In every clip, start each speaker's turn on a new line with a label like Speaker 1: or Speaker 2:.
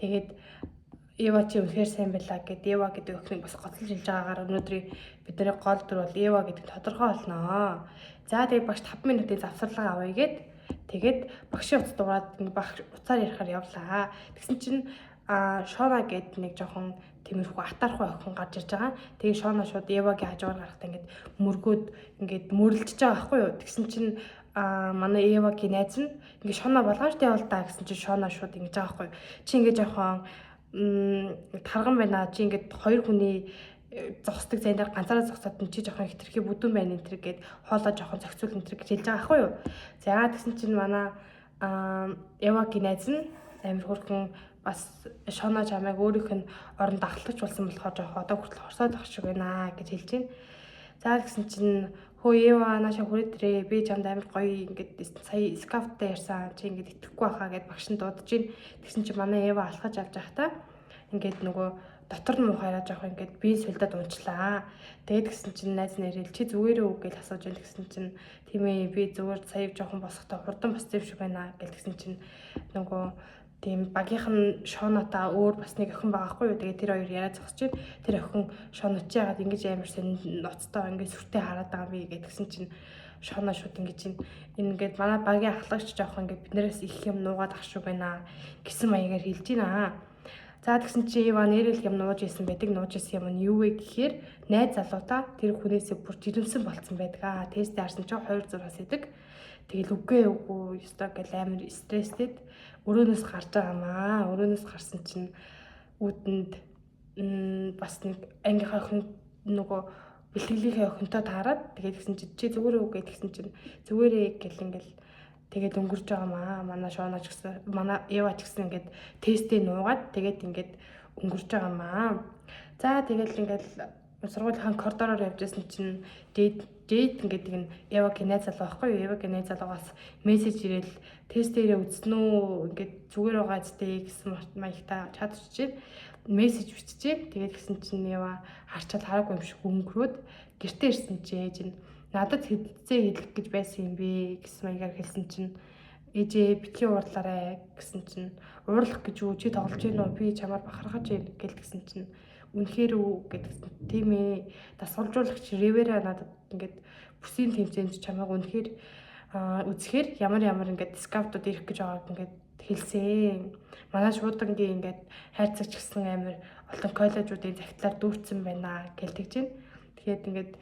Speaker 1: Тэгээд Ева чи үнэхээр сайн байлаа гэд Ева гэдэг охиныг бас гоцолж хэлж байгаагаар өнөөдрийн бидний гол дүр бол Ева гэдэг тодорхой болно. За, тэгээд багш 5 минутын завсарлага авъя гэд тэгээд багшийн утас дуурайд багш утсаар ярихаар явлаа. Тэгсэн чинь Шона гэд нэг жоохон тиймэрхүү атаархуу охин гарч ирж байгаа. Тэгээ Шона шууд Евагийн хажуугаар гарахдаа ингээд мөргөөд ингээд мөрлөж байгаа байхгүй юу. Тэгсэн чинь манай Евагийн найз нь ингээд Шона болгоомжтой явал та гэсэн чинь Шона шууд ингэж байгаа байхгүй юу. Чи ингээд жоохон тарган байна. Чи ингээд хоёр хүний зогсдог зайн дээр ганцаараа зогсоод нь чи жоохон хитрхи бүдүүн байна энэ төр гээд хоолоо жоохон зохицуул энэ төр гэж хэлж байгаа байхгүй юу. За, тэгсэн чинь манай Евагийн найз нь амар хөөрхөн бас Шона чамайг өөрийнх нь оронд ахлагч болсон болохоор жоохон одоо хүртэл хорсоод ах шиг байна гэж хэлж байна. За, тэгсэн чинь хөө Ева нааша хүрээд ирээ. Би чамд амар гоё ингээд сая скауттай ярьсан. Чи ингээд итгэхгүй байхаа гэд багш нь дуудаж байна. Тэгсэн чинь манай Ева алхаж авч байхдаа ингээд нөгөө дотор нь муухайраа жоохон ингээд бие сулдаад унчлаа. Тэгээд тэгсэн чинь найз нэрэл чи зүгээр үү гэж асууж байна. Тэгсэн чинь тийм ээ, би зүгээр сая жоохон босохдоо хурдан боссон юм шиг байна гэл тэгсэн чинь нөгөө тийм багийнх нь Шонотаа өөр бас нэг охин байгаа хгүй юу. Тэгээд тэр хоёр яриа зогсож байна. Тэр охин Шоно чи яагаад ингэж амар сонь ноцтой ингэж сүртэй хараад байгаа юм бэ гэсэн чинь Шоно шууд ингэж энэ ингээд манай багийн ахлагч жоохон ингээд биднээс их юм нуугаад ах шиг байна гэсэн маягаар хэлж байна. За, тэгсэн чи Ива нэрэл юм нууж исэн байдаг. Нууж исэн юм нь юу вэ гэхээр найз залуудаа тэр хүнээсээ бүр жирэмсэн болцсон байдаг. Аа, тестээ харсан чинь 2 6-аас идэг. Тэгэл үгүй үгүй ёстой гэл амар стресстэд өрөөнөөс гарч байгаа маа. Өрөөнөөс гарсан чинь үүдэнд бас нэг ангийнхаа охин нөгөө бэлтгэлийнхээ охинтой таарад тэгээд тэгсэн чинь чи зүгээр үү гэж тэгсэн чинь зүгээрээ гэл ингээл тэгээд өнгөрч байгаа маа. Манай Шоно ч гэсэн, манай Ева ч гэсэн ингээд тестээ нуугаад тэгээд ингээд өнгөрч байгаа маа. За, тэгэл ингээл сургуулийн коридороор явж байсан чинь Джейд Джейд гэдэг нь Евагийн найз залуу байхгүй юу? Евагийн найз залуугаас мессеж ирээл тест дээрээ үзсэн үү? Ингээд зүгээр байгаа зү гэсэн маягта чат бичээд мессеж биччихээ. Тэгээд гисэн чинь Ева харчаал хараагүй юм шиг өнгөрөөд гэртээ ирсэн чи ээж нь надад хэзээ хэлэх гэж байсан юм бэ гэсэн маягаар хэлсэн чинь ээжээ битгий уурлаарай гэсэн чинь уурлах гэж юу, чи тоглож гин үү, би чамаар бахархаж гин гэл тэгсэн чинь үнэхээр үү гэдгсэн. Тийм ээ, дасгалжуулагч Ривера надад ингээд бүсийн тэмцээнд чамайг үнэхээр үзэхээр ямар ямар ингээд скаутууд ирэх гэж байгааг ингээд хэлсэн. Манай шуудангийн ингээд хайрцагч гэсэн амар олон коллежуудын захидлаар дүүрсэн байна гэл тэгж байна. Тэгэхээр ингээд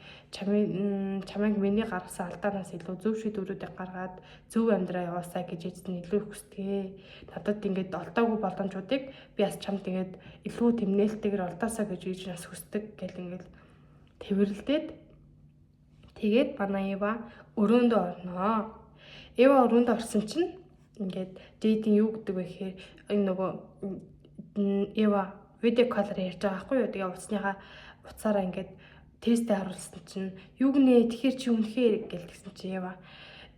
Speaker 1: чамайг миний гаргасан алдаанаас илүү зөв шийдвэрүүдийг гаргаад зөв амьдраа яваасаа гэж ээж нь илүү их хүсдэг. Надад ингээд олдоогүй боломжуудыг би бас чамд ингээд илүү тэм нээлттэйгээр олдоосаа гэж ээж нь бас хүсдэг гэл ингээд тэрвэрлдээд тэгээд манай Ева өрөөндөө орноо. Ева өрөөндөө орсон чинь ингээд Джейдин юу гэдэг вэ гэхээр энэ нөгөө Ева видео колоор ярьж байгаа байхгүй юу. Тэгээ утасныхаа утсаараа ингээд тестээ харуулсан чинь юу гинэ, тэгэхээр чи үнэхээр гэл тэгсэн чи Ева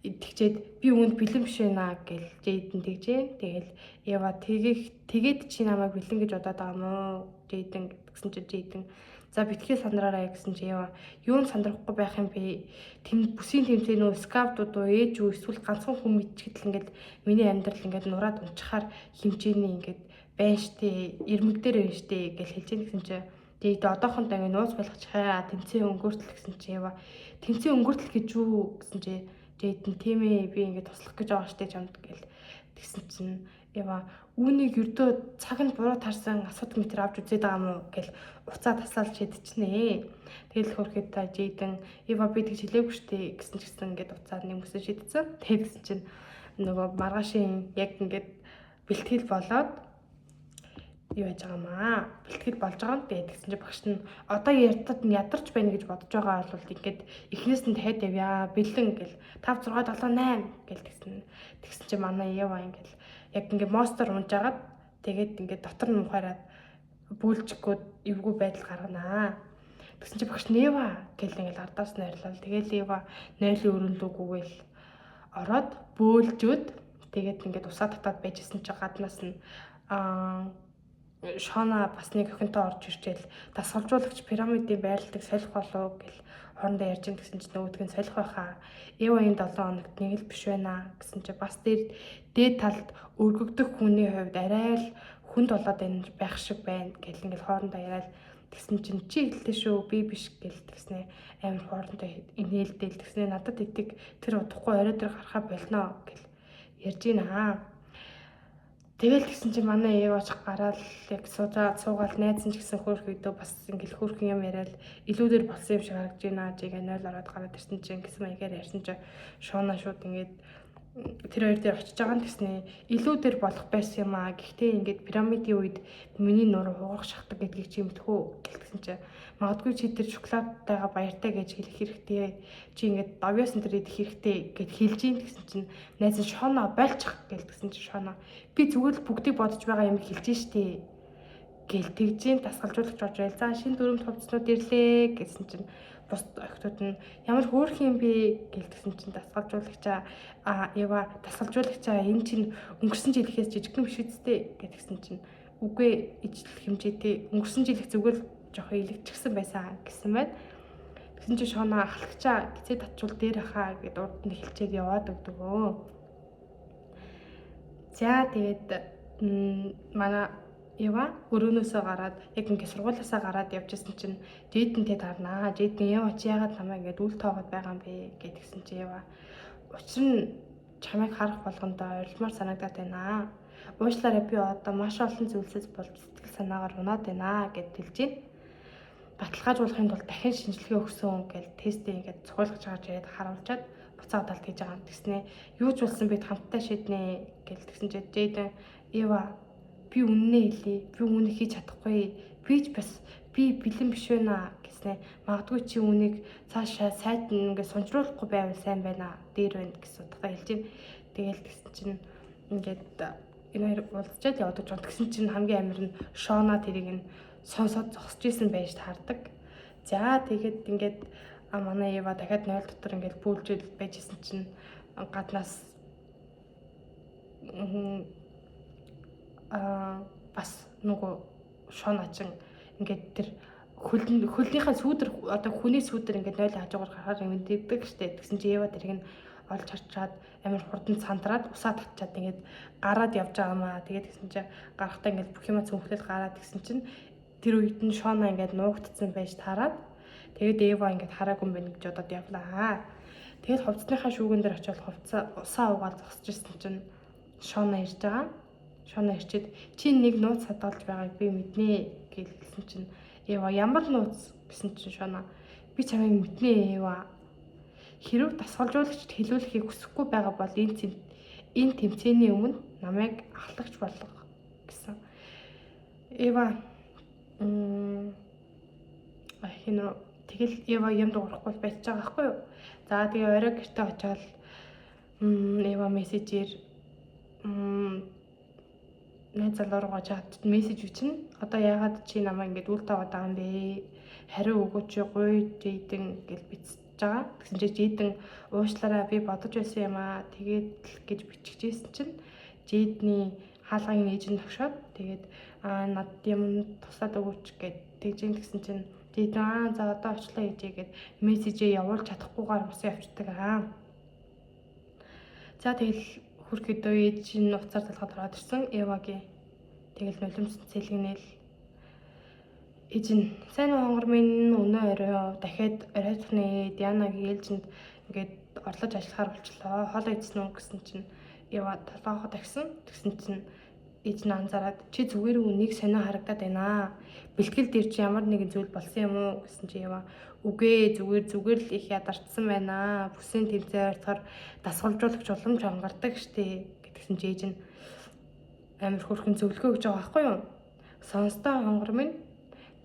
Speaker 1: тэгчээд би үүнд бэлэн биш байна гэл Джейден тэгжээ. Тэгэл Ева тэгэх тэгээд чи намайг бэлэн гэж бодоод байгаа юм уу Джейден гэсэн чи Джейден за битгий сандраарай гэсэн чи Ева юунд сандрахгүй байх юм бэ? Тэм бүсийн тэмцээн үү, скаутууд уу, ээж үү, эсвэл ганцхан хүн мэдчихэд л ингээд миний амьдрал ингээд нураад унчхаар хэмжээний ингээд байна штэ, ирмэг дээр байна штэ гэл хэлж гин гэсэн чи тэгээд одоохондоо ингээ нууц болгочихъя, тэмцээн өнгөртөл гэсэн чи Ева тэмцээн өнгөртөл гэж юу гэсэн чи Джейден тийм ээ, би ингээ туслах гэж байгаа штэ чамд гэл тэгсэн чинь Ева үүнийг ердөө цаг нь буруу таарсан асуудал мэтэр авч үзээд байгаа юм уу гэл уцаа тасаал шидчихнэ. Тэгэл хөрхэд та Джейден Ева би тэгж хэлээгүй штэ гэсэн ч гэсэн ингээд уцаа нэмсэн шидсэн. Тэгээд гэсэн чинь нөгөө маргаашийн яг ингээд бэлтгэл болоод юу яаж байгаа маа. Бэлтгэл болж байгаа юм. Тэгээд тэгсэн чинь багш нь одоо ядад нь ядарч байна гэж бодож байгаа бол ингээд эхнээс нь дахиад явъя. Бэлэн гэл 5 6 7 8 гэл тэгсэн. Тэгсэн чинь манай Ева ингээд яг ингээд монстр унжгаад тэгээд ингээд дотор нь мухаараад бөөлжихгүй эвгүй байдал гарганаа. Тэгсэн чинь багш Нева гэл ингээд ардаас нойрлол. Тэгэл Ева нойлын өрөөнлөө гүгээл ороод бөөлжөөд тэгээд ингээд усаа татаад байжсэн чинь гаднаас нь аа Шона бас нэг охинтой орж ирчээл дасгалжуулагч пирамидын байрладаг солих болов гэл хоорондоо ярьж ин гэсэн чинь нөгөөдг нь солих байхаа. Ева энэ 7 хоногт нэг л биш байна гэсэн чинь бас дээр дээд талд өргөгдөх хүний хувьд арай л хүнд болоод энэ байх шиг байна гэл ингээл хоорондоо яриад тэгсэн чинь чи хэллээ шүү би биш гэл тэгснэ амар хоорондоо инээлдэл тэгснэ надад идэг тэр удахгүй орой дээр гарахаа болно гэл ярьж гин. Тэгэл тэгсэн чинь манай Ева ч гараал яг суугаад суугаал найз нь ч гэсэн хөөрхөйдөө бас ингээл хөөрхөн юм яриад илүү дээр болсон юм шиг харагдаж байна жигээ 0 ороод гараад ирсэн чинь гэсэн маягаар ярьсан чинь Шона шууд ингээд тэр хоёр дээр очиж байгаа нь гэснэ илүү дээр болох байсан юм аа. Гэхдээ ингээд пирамидын үед миний нуруу хугарах шахдаг гэдгийг чи мэдэх үү гэлтгсэн чи магадгүй чи тэр шоколадтайгаа баяртай гэж хэлэх хэрэгтэй. Чи ингээд довьёосон тэр идэх хэрэгтэй гэд хэлж ийн гэсэн чинь найз нь Шоно байлчих гэлтгсэн чи Шоно би зүгээр л бүгдийг бодож байгаа юм хэлж штэ гэл тэгжин дасгалжуулагч орж ирэл. За шинэ дүрмт хувцснууд ирлээ гэсэн чинь бус охтууд нь ямар хөөрх юм бэ гэлтгсэн чинь дасгалжуулагчаа а Ева дасгалжуулагчаа энэ чинь өнгөрсөн жилийнхээс жижигхэн биш үсттэй гэтгсэн чинь үгүй ижил хэмжээтэй өнгөрсөн жилих зүгээр л жоохон илэгчихсэн байсан гэсэн байна. Тэгсэн чинь Шона ахлагчаа гизээ татчул дээр хаа гэд урд нь хэлчихэд яваад өгдөг өө. За тэгээд манай Ева өрөөнөөсөө гараад яг ингээд сургуулиасаа гараад явжсэн чинь Жейдэнтэй дарнаа. Жейдэн Ева чи яагаад намайг ингээд үл тоогоод байгаа юм бэ гэдгсэн чи Ева учир нь чамайг харах болгондоо орилмоор санагдаад байна. Уучлаарай би одоо маш олон зүйлсээс болж сэтгэл санаагаар унаад байна гэд хэлж байна. Баталгаажуулахын тулд дахин шинжилгээ өгсөн гэл тестээ ингээд цохиулгаж гарч ирээд харуулчаад буцаа талд хийж байгаа юм. Тэгснэ юу ч болсон бид хамтдаа шийднэ гэл тэгсэн чи Жейдэн Ева би үннээ хэлье. Би үүнийг хийж чадахгүй. Би ч бас би бэлэн биш байна гэснэ. Магадгүй чи үүнийг цаашаа сайд ингээд сунжруулахгүй байвал сайн байна. Дээр байна гэсэн утгатай хэлж байна. Тэгэл тэгсэн чинь ингээд энэ хоёр уулзчаад явдаг жоо. Тэгсэн чинь хамгийн амар нь Шона тэрийг нь сонсоод зогсож исэн байж таардаг. За тэгээд ингээд манай Ева дахиад 0 дотор ингээд бүүлжэл байж исэн чинь гаднаас бас нөгөө Шона чин ингээд тэр хөлнийхээ сүүдэр одоо хүний сүүдэр ингээд 0 хажуугаар гарахаар мэддэг штэ. Тэгсэн чи Ева тэрийг нь олж харчаад амар хурдан сандраад усаа татчаад ингээд гараад явж байгаа маа. Тэгээд тэгсэн чи гарахтаа ингээд бүх юма цүнхлэл гараад тэгсэн чинь тэр үед нь Шона ингээд нуугдсан байж таарад тэгээд Ева ингээд хараагүй юм байна гэж бодоод явлаа. Тэгээд хувцсныхаа шүүгэн дээр очиод хувцас усаа угаал зогсож ирсэн чинь Шона ирж байгаа. Шона ирчээд чи нэг нууц хадгалж байгааг би мэднэ гэж хэлсэн чинь Ева ямар нууц гэсэн чинь Шона би чамайг мэднэ Ева. Хэрв дасгалжуулагчд хэлүүлэхийг хүсэхгүй байгаа бол энэ тэмцээний өмнө намайг ахлагч болго гэсэн. Ева хин рүү тэгэл Ева юм дуурахгүй байж байгаа байхгүй юу? За тэгээ орой гэртээ очиод Ева мессежээр найз залуу руугаа чат мессеж бичнэ. Одоо яагаад чи намайг ингэж үл тоогоод байгаа юм бэ? Хариу өгөөч гуй Жейдэн гэж бичиж байгаа. Тэгсэн чинь Жейдэн уучлаарай би бодож байсан юм аа. Тэгээд л гэж биччихсэн чинь Жейдний хаалгын ээж нь тогшоод тэгээд аа над юм туслаад өгөөч гэд тэгж юм тэгсэн чинь Жейдэн аа за одоо очлоо ээжээ гэд мессежээ явуулж чадахгүйгээр усан явцдаг аа. За тэгэл хөрхөдөө ээж нь уцаар залгаад ороод ирсэн Евагийн. Тэгэл нулимс цэлгэнэл ээж нь сайн уу хонгор минь өнөө орой дахиад оройтхны Дианагийн ээлжинд ингээд орлож ажиллахаар болчлоо. Хоол идсэн үү гэсэн чинь Ева толгоохоо тагсан. Тэгсэн чинь ээж нь анзаараад чи зүгээр үү нэг сонио харагдаад байна. Бэлтгэл дээр чи ямар нэгэн зүйл болсон юм уу гэсэн чи Ева үгүй зүгээр зүгээр л их ядарчсан байна. Бүсийн тэмцээн ойртохоор дасгалжуулагч уламж хангардаг штэ гэдгсэн чи ээж нь амар хөрхөн зөвлөгөө өгч байгаа байхгүй юу? Сонсдоо хонгор минь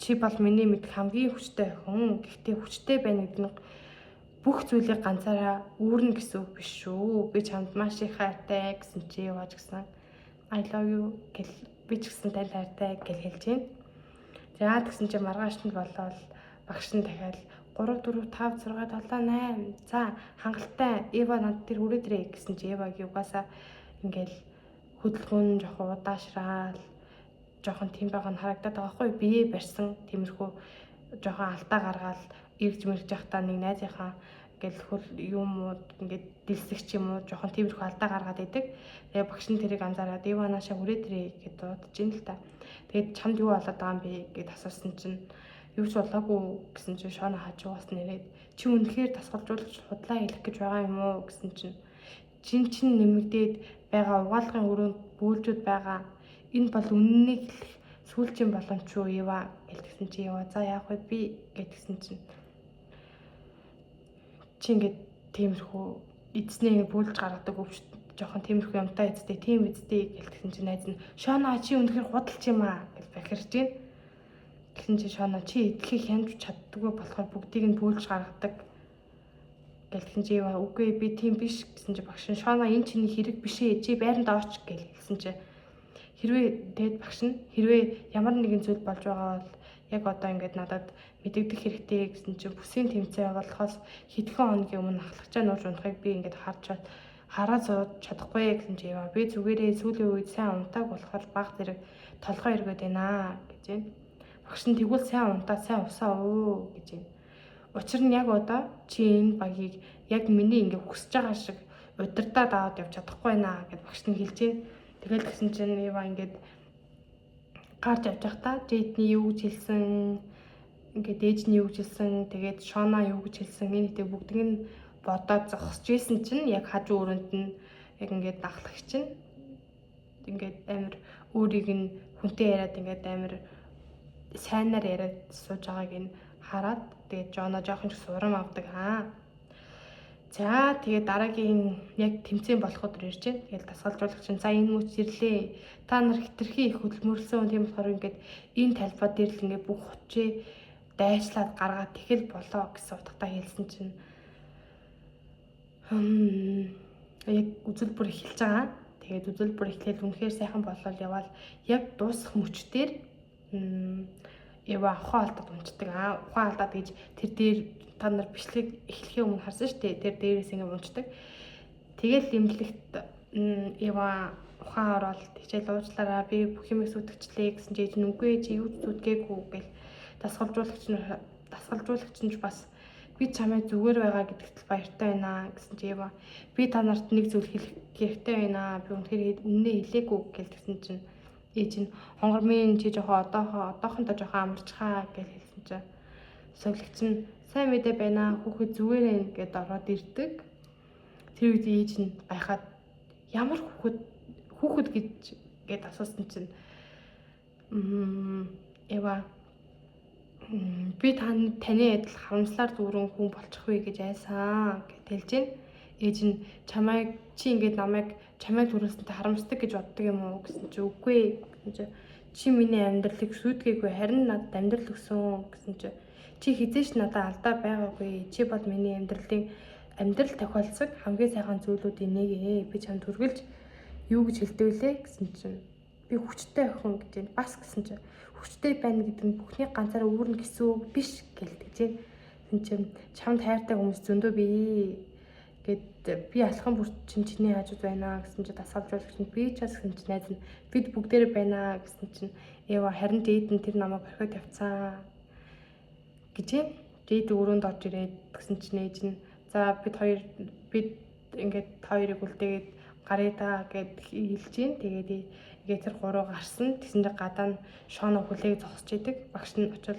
Speaker 1: чи бол миний мэдэх хамгийн хүчтэй охин. Гэхдээ хүчтэй байна гэдэг нь бүх зүйлийг ганцаараа үүрнэ гэсэн үг биш шүү. Би чамд маш их хайртай гэсэн чи яваач гэсэн. I love you гэл би ч гэсэн танд хайртай гэл хэлж байна. За тэгсэн чи маргааш нь болоод багш нь дахиад 3 4 5 6 7 8 за хангалттай Ева над дээр хүрээд ирээ гэсэн чи Евагийн угаасаа ингээл хөдөлгөөн нь жоохон удаашраал жоохон тийм байгаа нь харагдаад байгаа хгүй, бие барьсан тиймэрхүү жоохон алдаа гаргаал эргэж мэрэж явахдаа нэг найзынхаа ингээл хөл юм уу ингээд дэлсэх ч юм уу жоохон тиймэрхүү алдаа гаргаад идэг. Тэгээ багш нь тэрийг анзаараад Ева наашаа хүрээд ирээ гэдээ дуудаж ин л та. Тэгээд чамд юу болоод байгаа юм бэ гэд асуусан чинь юу ч болоогүй гэсэн чинь Шона хажуугаас нэрээд чи үнэхээр дасгалжуулагч худлаа хэлэх гэж байгаа юм уу гэсэн чинь чин чин нэмэгдээд байгаа угаалгын өрөөнд бөөлжүүд байгаа. Энэ бол үннийг хэлэх сүүлчийн боломж шүү Ева гэлтгсэн чи Ева за яах вэ би гэдгсэн чинь чи ингээд тиймэрхүү эзнээ ингээд бөөлж гаргадаг өвч жоохон тиймэрхүү юмтай эзтэй тийм эзтэй гэлтгсэн чи найз нь Шона чи үнэхээр худалч юм аа гэж бахирч гин. Тэгсэн чи Шона чи идэхийг хянаж чаддаггүй болохоор бүгдийг нь бөөлж гаргадаг гэлтгсэн чи Ева үгүй би тийм биш гэсэн чи багш нь Шона энэ чиний хэрэг биш ээ чи байранд орч гэл хэлсэн чи хэрвээ тэгэд багш нь хэрвээ ямар нэгэн зүйл болж байгаа бол яг одоо ингээд надад мэдэгдэх хэрэгтэй гэсэн чинь бүсийн тэмцээн болохоос хэдхэн хоногийн өмнө ахлагчаа нууж унахыг би ингээд харж хараа зурж чадахгүй гэсэн чи Ева би зүгээрээ сүүлийн үед сайн унтааг болохоор баг зэрэг толгой эргээд байна гэж байна. Багш нь тэгвэл сайн унтаа сайн усаа уу гэж байна. Учир нь яг одоо чи энэ багийг яг миний ингээ хүсэж байгаа шиг удирдаад аваад явж чадахгүй байна гэд багш нь хэлж байна. Тэгэл тэгсэн чинь Ева ингээд гарч явж байхдаа Джейдний юу гэж хэлсэн, ингээд ээж нь юу гэж хэлсэн, тэгээд Шона юу гэж хэлсэн, энэ хэвээ бүгдийг нь бодоод зогсож исэн чинь яг хажуу өрөөнд нь яг ингээд ахлагч чинь ингээд амар өөрийг нь хүнтэй яриад ингээд амар сайнаар яриад сууж байгааг нь хараад тэгээд Жона жоохон ч сурам авдаг аа. За тэгээд дараагийн яг тэмцээн болох өдөр ирж байна. Тэгээд дасгалжуулагч нь за энэ мөч ирлээ. Та нар хитрхи их хөдөлмөрлсөн. Тийм болохоор ингээд энэ талбай дээр л ингээд бүх хүчээ дайчлаад гаргаад тэгэл болоо гэсэн утгатай хэлсэн чинь яг үзэл бүр эхэлж байгаа. Тэгээд үзэл бүр эхлээл үнэхээр сайхан болол яваал яг дуусах мөчтөр Ева ухаан алдаад унцдаг. Аа ухаан алдаад гэж тэр дээр та нар бичлэг эхлэхийн өмнө харсан шүү дээ. Тэр дээрээс ингэ унцдаг. Тэгэл имлэгт Ева ухаан ороод хичээл уучлаараа би бүх юмыг сүйтгэчлээ гэсэн чи ээж нь үгүй чи юу ч сүйтгээгүй гэл дасгалжуулагч нь бас би чамайг зүгээр байгаа гэдэгт л баяртай байна гэсэн чи Ева би та нарт нэг зүйл хэлэх хэрэгтэй байна. Би үнэхээр үннээ хэлээгүй гэл тэгсэн чинь ээж нь хонгор минь чи жоохон одоохондоо жоохон амарчхаа гэж хэлсэн чинь сувилагч нь сайн мэдээ байна хүүхэд зүгээр ээ гэд ороод ирдэг. Тэр үед ээж нь гайхаад ямар хүүхэд гэж гэд асуусан чинь Ева би таны адил харамслаар дүүрэн хүн болчих вэ гэж айсан гэд хэлж байна. Ээж нь чамайг чи ингээд намайг чамайг төрүүлсэнтэй харамсдаг гэж боддог юм уу гэсэн чи үгүй гэсэн чи чи миний амьдралыг сүйдгээгүй харин надад амьдрал өгсөн гэсэн чи чи хизээч надад алдаа байгаагүй чи бол миний амьдрал тохиолдсон хамгийн сайхан зүйлүүдийн нэг ээ би чамд үргэлж юу гэж хэлдэг вүлээ гэсэн чинь би хүчтэй охин гэж байна бас гэсэн чи хүчтэй байна гэдэг нь бүхний ганцаараа үүрнэ гэсэн үг биш гэлдэг чинь чинь чамд хайртай хүмүүс зөндөө бий гэд би алхам бүр чин чиний хажууд байна гэсэн чи дасгалжуулагч нь би ч бас гэсэн чи найз нь бид бүгдээрээ байна гэсэн чинь Ева харин Джейдэн тэр намайг орхиод явцсан гэжээ. Джейд өрөөнд орж ирээд гэсэн чинь ээж нь за бид хоёр бид ингээд хоёрыг үлдээгээд гаръя да гэд хэлж гин. Тэгээд ингээд тэр гурав гарсан. Тэгсэн чинь гадаа нь Шона хүлээг зогсож идэг. Багш нь очил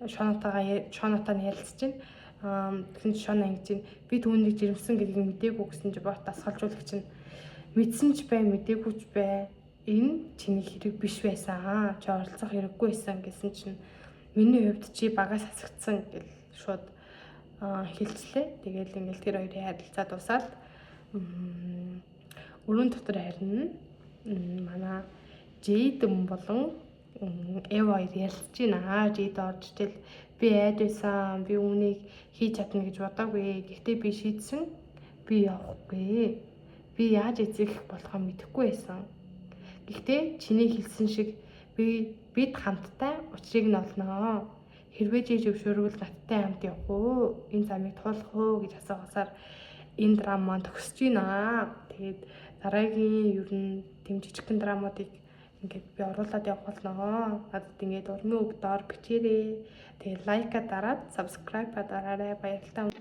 Speaker 1: Шонотой нь ярилцж гин. Тэгсэн чинь Шона ингэж гин би түүнийг жирэмсэн гэдгийг мдээгүй гэсэн чинь бот дасгалжуулагч нь мэдсэн ч бай мдээгүй ч бай энэ чиний хэрэг биш байсан. Чи оролцох хэрэггүй байсан гэсэн чинь миний хувьд чи багаас хасагдсан гэл шууд хэлцлээ. Тэгэл ингээл тэр хоёрын харилцаа дуусаад өрөөнд дотор харин манай Джейдэн болон Эва хоёр ярилцж байна. Джейд орж ижил би айд байсан. Би үүнийг хийж чадна гэж бодоогүй. Гэхдээ би шийдсэн. Би явахгүй. Би яаж эзэх болохоо мэдэхгүй байсан. Гэхдээ чиний хэлсэн шиг бид хамтдаа учрыг нь олноо. Хэрвээ чи зөвшөөрвөл надтай хамт явах уу? Энэ замыг туулах уу гэж асуухасаар энэ драма төгсөж байна. Тэгээд дараагийн ер нь тэм жижигхэн драмуудыг Ингээд би оруулаад явах болно. Надад ингээд урмын үг доор бичээрэй. Тэгээд like аа дараад, subscribe аа дараарай. Баярлалаа.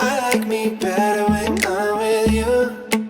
Speaker 2: I like me better when I'm with you.